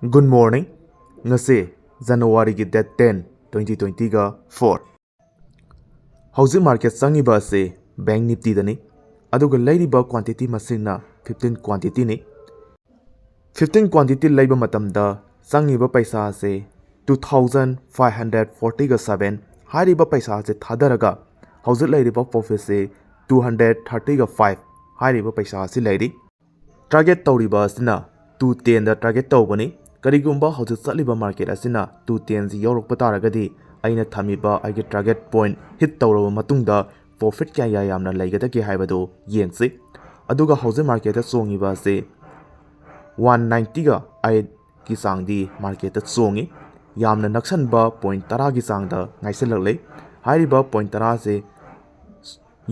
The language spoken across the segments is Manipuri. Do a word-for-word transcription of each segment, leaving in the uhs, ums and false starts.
Good morning. ꯉꯁꯤ January ꯒꯤ date ten, twenty twenty ꯒ four꯫ ꯍꯧꯖꯤꯛ market ꯆꯪꯉꯤꯕ ꯑꯁꯤ Bank Nifty ꯗꯅꯤ, ꯑꯗꯨꯒ ꯂꯩꯔꯤꯕ quantity ꯃꯁꯤꯡꯅ fifteen quantity ꯅꯤ꯫ Fifteen quantity ꯂꯩꯕ ꯃꯇꯝꯗ ꯆꯪꯉꯤꯕ ꯄꯩꯁꯥ ꯑꯁꯤ two thousand five hundred forty ꯒ seven꯫ ꯍꯥꯏꯔꯤꯕ ꯄꯩꯁꯥ ꯑꯁꯤ ꯊꯥꯗꯔꯒ ꯍꯧꯖꯤꯛ ꯂꯩꯔꯤꯕ profit ꯁꯤ two hundred thirty ꯒ five꯫ ꯍꯥꯏꯔꯤꯕ ꯄꯩꯁꯥ ꯑꯁꯤ ꯂꯩꯔꯤ꯫ Target ꯇꯧꯔꯤꯕ ꯑꯁꯤꯅ two ten ꯗ target ꯇꯧꯕꯅꯤ꯫ ꯀꯔꯤꯒꯨꯝꯕ ꯍꯧꯖꯤꯛ ꯆꯠꯂꯤꯕ market ꯑꯁꯤꯅ two ten ꯁꯤ ꯌꯧꯔꯛꯄ ꯇꯥꯔꯒꯗꯤ, ꯑꯩꯅ ꯊꯝꯃꯤꯕ ꯑꯩꯒꯤ target point hit ꯇꯧꯔꯕ ꯃꯇꯨꯡꯗ profit ꯀꯌꯥ ꯌꯥꯝꯅ ꯂꯩꯒꯗꯒꯦ ꯍꯥꯏꯕꯗꯨ ꯌꯦꯡꯁꯤ꯫ ꯑꯗꯨꯒ ꯍꯧꯖꯤꯛ market ꯇ ꯆꯣꯡꯉꯤꯕ ꯑꯁꯤ one ninety ꯒ eight ꯀꯤ ꯆꯥꯡꯗꯤ market ꯇ ꯆꯣꯡꯉꯤ꯫ ꯌꯥꯝꯅ ꯅꯛꯁꯟꯕ point ꯇꯔꯥꯒꯤ ꯆꯥꯡꯗ ꯉꯥꯏꯁꯤꯜꯂꯛꯂꯦ꯫ ꯍꯥꯏꯔꯤꯕ point ꯇꯔꯥꯁꯦ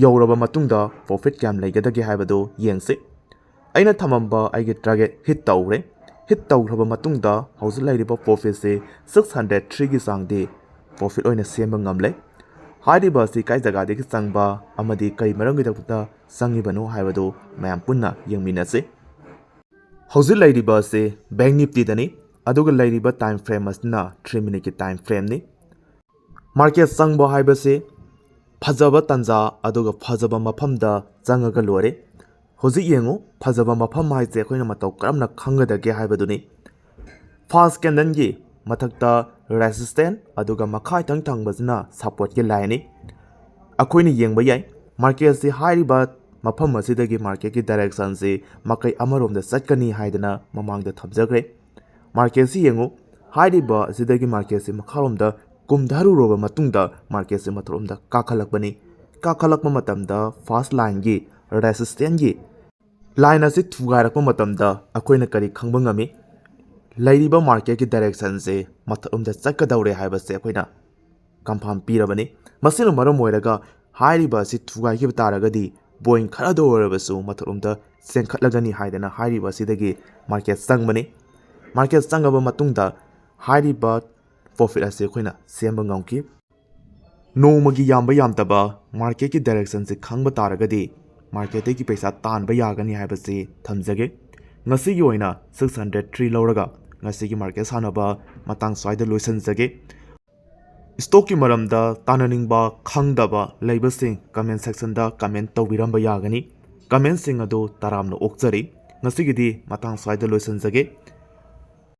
ꯌꯧꯔꯕ ꯃꯇꯨꯡꯗ profit ꯀꯌꯥꯝ ꯂꯩꯒꯗꯒꯦ ꯍꯥꯏꯕꯗꯨ ꯌꯦꯡꯁꯤ꯫ ꯑꯩꯅ ꯊꯝꯃꯝꯕ ꯑꯩꯒꯤ target hit ꯇꯧꯔꯦ꯫ Hit ꯇꯧꯈ꯭ꯔꯕ ꯃꯇꯨꯡꯗ ꯍꯧꯖꯤꯛ ꯂꯩꯔꯤꯕ profit ꯁꯤ six hundred three ꯒꯤ ꯆꯥꯡꯗꯤ profit ꯑꯣꯏꯅ ꯁꯦꯝꯕ ꯉꯝꯂꯦ꯫ ꯍꯥꯏꯔꯤꯕ ꯑꯁꯤ ꯀꯥꯏ ꯖꯒꯥꯗꯒꯤ ꯆꯪꯕ ꯑꯃꯗꯤ ꯀꯩ ꯃꯔꯝꯒꯤꯗꯃꯛꯇ ꯆꯪꯉꯤꯕꯅꯣ ꯍꯥꯏꯕꯗꯨ ꯃꯌꯥꯝ ꯄꯨꯟꯅ ꯌꯦꯡꯃꯤꯟꯅꯁꯤ꯫ ꯍꯧꯖꯤꯛ ꯂꯩꯔꯤꯕ ꯑꯁꯤ Bank Nifty ꯗꯅꯤ, ꯑꯗꯨꯒ ꯂꯩꯔꯤꯕ time frame ꯑꯁꯤꯅ three minute ꯀꯤ time frame ꯅꯤ꯫ Market ꯆꯪꯕ ꯍꯥꯏꯕꯁꯤ ꯐꯖꯕ ꯇꯥꯟꯖꯥ ꯑꯗꯨꯒ ꯐꯖꯕ ꯃꯐꯝꯗ ꯆꯪꯉꯒ ꯂꯣꯏꯔꯦ꯫ ꯍꯧꯖꯤꯛ ꯌꯦꯡꯉꯨ, ꯐꯖꯕ ꯃꯐꯝ ꯍꯥꯏꯁꯦ ꯑꯩꯈꯣꯏꯅ ꯃꯇꯧ ꯀꯔꯝꯅ ꯈꯪꯒꯗꯒꯦ ꯍꯥꯏꯕꯗꯨꯅꯤ꯫ First candle ꯒꯤ ꯃꯊꯛꯇ resistance, ꯑꯗꯨꯒ ꯃꯈꯥ ꯏꯊꯪ ꯊꯪꯕꯁꯤꯅ support ꯀꯤ line ꯅꯤ꯫ ꯑꯩꯈꯣꯏꯅ ꯌꯦꯡꯕ ꯌꯥꯏ, market ꯁꯤ ꯍꯥꯏꯔꯤꯕ ꯃꯐꯝ ꯑꯁꯤꯗꯒꯤ market ꯀꯤ direction ꯁꯤ ꯃꯥꯏꯀꯩ ꯑꯃꯔꯣꯝꯗ ꯆꯠꯀꯅꯤ ꯍꯥꯏꯗꯅ ꯃꯃꯥꯡꯗ ꯊꯝꯖꯈ꯭ꯔꯦ꯫ Market ꯁꯤ ꯌꯦꯡꯉꯨ, ꯍꯥꯏꯔꯤꯕ ꯑꯁꯤꯗꯒꯤ market ꯁꯤ ꯃꯈꯥꯔꯣꯝꯗ ꯀꯨꯝꯊꯔꯨꯔꯕ ꯃꯇꯨꯡꯗ market ꯁꯤ ꯃꯊꯛꯂꯣꯝꯗ ꯀꯥꯈꯠꯂꯛꯄꯅꯤ꯫ ꯀꯥꯈꯠꯂꯛꯄ ꯃꯇꯝꯗ first line ꯒꯤ resistance ꯒꯤ line ꯑꯁꯤ ꯊꯨꯒꯥꯏꯔꯛꯄ ꯃꯇꯝꯗ ꯑꯩꯈꯣꯏꯅ ꯀꯔꯤ ꯈꯪꯕ ꯉꯝꯃꯤ? ꯂꯩꯔꯤꯕ market ꯀꯤ direction ꯁꯦ ꯃꯊꯛꯂꯣꯝꯗ ꯆꯠꯀꯗꯧꯔꯦ ꯍꯥꯏꯕꯁꯦ ꯑꯩꯈꯣꯏꯅ confirm ꯄꯤꯔꯕꯅꯤ꯫ ꯃꯁꯤꯅ ꯃꯔꯝ ꯑꯣꯏꯔꯒ ꯍꯥꯏꯔꯤꯕ ꯑꯁꯤ ꯊꯨꯒꯥꯏꯈꯤꯕ ꯇꯥꯔꯒꯗꯤ point ꯈꯔꯗ ꯑꯣꯏꯔꯕꯁꯨ ꯃꯊꯛꯂꯣꯝꯗ ꯆꯦꯟꯈꯠꯂꯒꯅꯤ ꯍꯥꯏꯗꯅ ꯍꯥꯏꯔꯤꯕ ꯑꯁꯤꯗꯒꯤ market ꯆꯪꯕꯅꯤ꯫ Market ꯆꯪꯉꯕ ꯃꯇꯨꯡꯗ ꯍꯥꯏꯔꯤꯕ profit ꯑꯁꯤ ꯑꯩꯈꯣꯏꯅ ꯁꯦꯝꯕ ꯉꯝꯈꯤ꯫ ꯅꯣꯡꯃꯒꯤ ꯌꯥꯝꯕ ꯌꯥꯝꯗꯕ market ꯀꯤ direction ꯁꯤ ꯈꯪꯕ ꯇꯥꯔꯒꯗꯤ market ꯇꯒꯤ ꯄꯩꯁꯥ ꯇꯥꯟꯕ ꯌꯥꯒꯅꯤ ꯍꯥꯏꯕꯁꯤ ꯊꯝꯖꯒꯦ꯫ ꯉꯁꯤꯒꯤ ꯑꯣꯏꯅ six hundred three ꯂꯧꯔꯒ ꯉꯁꯤꯒꯤ ꯃꯥꯔꯀꯦꯠ ꯁꯥꯟꯅꯕ ꯃꯇꯥꯡ ꯁ꯭ꯋꯥꯏꯗ ꯂꯣꯏꯁꯤꯟꯖꯒꯦ꯫ ꯁ꯭ꯇꯣꯛꯀꯤ ꯃꯔꯝꯗ ꯇꯥꯟꯅꯅꯤꯡꯕ, ꯈꯪꯗꯕ ꯂꯩꯕꯁꯤꯡ ꯀꯃꯦꯟ ꯁꯦꯛꯁꯟꯗ ꯀꯃꯦꯟ ꯇꯧꯕꯤꯔꯝꯕ ꯌꯥꯒꯅꯤ꯫ ꯀꯃꯦꯟꯁꯤꯡ ꯑꯗꯨ ꯇꯔꯥꯝꯅ ꯑꯣꯛꯆꯔꯤ꯫ ꯉꯁꯤꯒꯤꯗꯤ ꯃꯇꯥꯡ ꯁ꯭ꯋꯥꯏꯗ ꯂꯣꯏꯁꯤꯟꯖꯒꯦ꯫